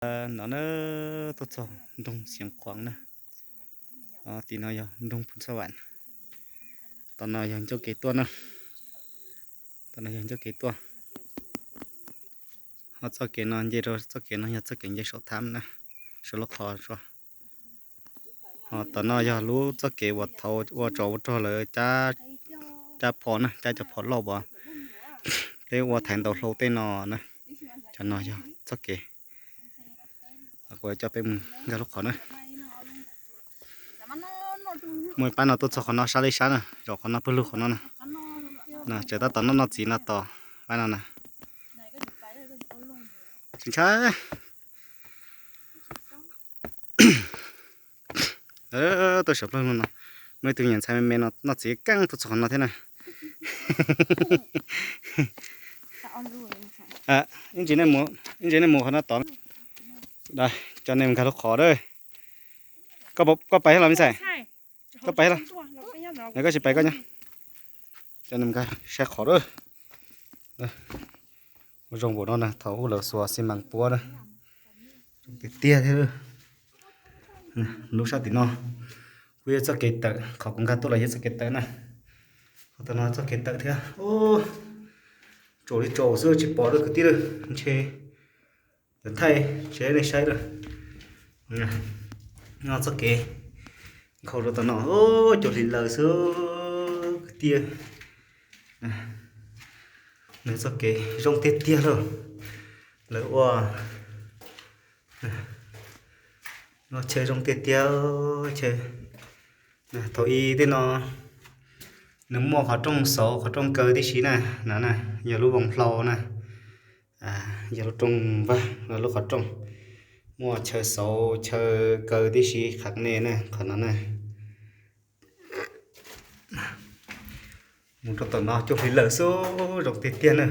No na, tuaj txog nroog Xeev Khuam na. Tim no yog nroog Phu Xab Vam. Tom no yog ncauj kev tuaj na. Tom no yog ncauj kev tuaj. Ho txoj kev no nce rau txoj kev no yog txoj kev nce saum thab na, saum lub qhov tso. Ho tom no yog lub txoj kev uas thaud ua tsov ua rog lawv cab phom na, cab cov phom lauj uas peb ua thaiv ntaus hlau tej no na. Cov no yog txoj kev. Kuv coj peb mus nkag lub qhov na. Muaj ib pab no tuaj txog qhov no sab li sab na, zaum qhov no pawg lug qhov no na. Tseem tab tom noj noj txiv no tos pab no na. Tsis ntshai. Tuaj sawv plaws no, muaj ib tug niam ntxhais me me no noj txiv keej tuaj txog qhov no thiab na. Ib ntsis nej mus qhov no tod. Coj nej mus nkag lub qhov a. Koj pais los me ntxhais? Koj pais los? Koj tsis pais koj nyob. Coj nej mus nkag saib qhov a. Ua zoo npaum no na, thaum ub lawv xuas xi mas puab na. Zoo tiag tiag thiab. Lub sab tim no kuj yog txoj kev tawm, qhov kuv nkag tuaj los yog txoj kev tawm na. Qhov tom no txoj kev tawm thiab. Tsaus li tsaus xwb tsis pom lawm kwv tij lawm, ntshe thaij tsev nej saib lawm. Nyob txoj kev nkhaus rau tom no, cuag hli lawm xwb kwv tij. Nws txoj kev zoo tiag tiag lauj. Lawv ua, noj chaw zoo tiag tiag. Chaw thaum ub tej no nws muaj qhov rooj xauv qhov rooj kaw tib si na, no na, yog lub voos hlau na, yog lub rooj vag, lub qhov rooj, muaj chaw xauv chaw kaw tib si qhov nej na, qhov no na. Mus rau tom no cuag hli lawm xwb, zoo tiag tiag na.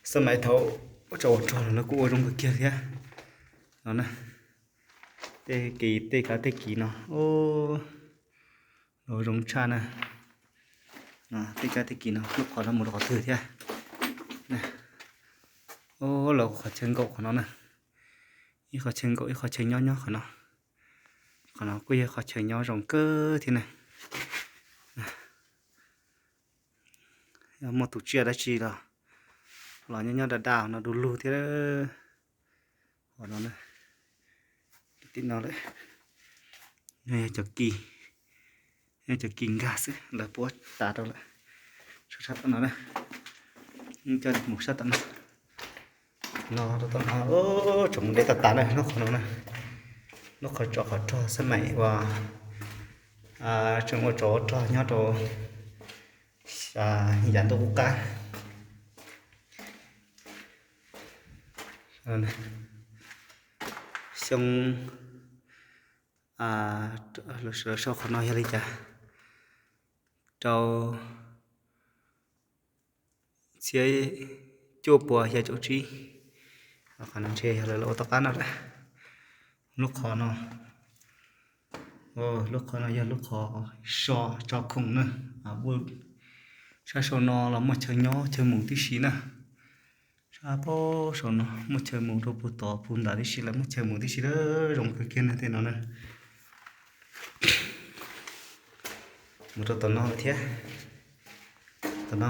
Xab maim thaum ua tsov ua rog los lawv kuj ua zoo kawg kiag thiab. No na, tej kis tej kav tej kis no, los zoo tshaj na. Tej kav tej kis no lub qhov no mus rau qhov twg thiab. Lawv qhov chaw nkaum qhov no na, ib qhov chaw nkaum ib qhov chaw nyob nyob qhov no. Qhov no kuj yog qhov chaw nyob zoo kawg thiab na. Yog muaj tus tsiaj dab tsi los, los nyob nyob da da no du lug thiab. Qhov no, tim no lawm, yog cov kis, yog cov kis nkag xwb lawv puab tas rau lawm. Sab tom no na, coj mus sab tom no. No rau tom no, tseem mus deb tas tas na, lub qhov no na, lub qhov tsov qhov rog xab maim uas tseem ua tsov ua rog nyob rau yav ntuj qub qab. Xyoo, lawv sau qhov no yog li cas, rau txhiab cuaj puas xya caum tsib. Qhov no ntshe yog lawv ua tom qab no lawm. Lub qhov no, lub qhov no yog lub qhov so tso khoom na. Sab saum no los muaj chaw nyob chaw mus tib si na. Sab pob saum no muaj chaw mus rau puag tod puag nram tib si lawm, muaj chaw mus tib si lawm, zoo kawg kiag na tej no na. Mus rau tom no lawm thiab. Tom no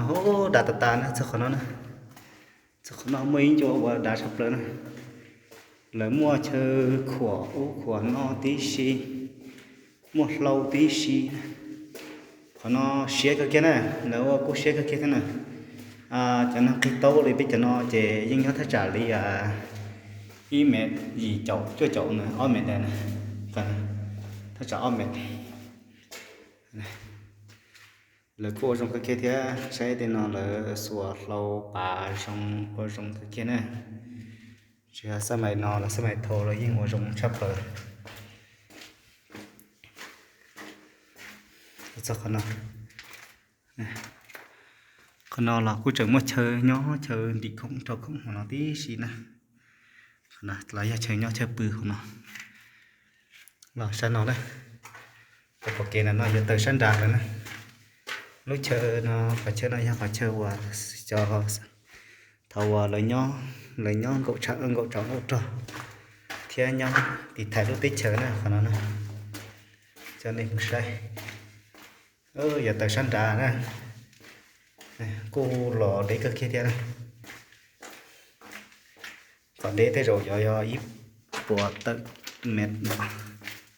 dav tas tas na, txog qhov no na. Txog qhov no muaj ib ncua uas dav tshaj plaws na. Lawv muaj chaw khuam ub khuam no tib si, muaj hlau tib si. Qhov no siab kawg kiag na, lawv ua kuj siab kawg kiag thiab na. Cov neeg qig taub li peb cov no ces yeej nyob thaj tsam li ib mev yim caum cuaj caum na, ob mev ntawd na, thaj tsam ob mev. Lawv kuj ua zoo kawg kiag thiab, saib tej no lawv xuas hlau pav zoo ua zoo kawg kiag na. Tsis yog xab mais no los xab mais thaum los yeej ua zoo tshaj plaws. Txog qhov no, qhov no los kuj tseem muaj chaw nyob chaw ntim khoom rau khoom hauv no tib si na. Qhov no los yog chaw nyob chaw pw hauv no. Los sab no na, pom kev no no yuav tawm sab nrad lawm na. Lub chaw no, qhov chaw no yog qhov chaw uas cov Thaum uas lawv nyob, lawv nyob nkaum tshav nkaum tsov nkaum rog thiab nyob tiv thaiv lub teb chaws na, qhov no na, coj nej mus saib. Yog taws sab nrad na, kuj los deb kawg kiag thiab na. Qhov deb tej zaum yuav yog ib puas tawm mev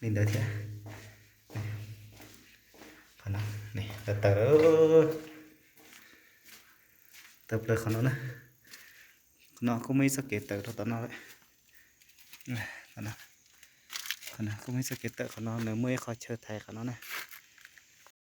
li ntawd thiab. Qhov no, taws, taws plaws qhov no na. Qhov no kuj muaj ib txoj kev tawm rau tom no lawm. Qhov no kuj muaj ib txoj kev tawm, qhov no nws muaj ib qho chaw thaiv qhov no na.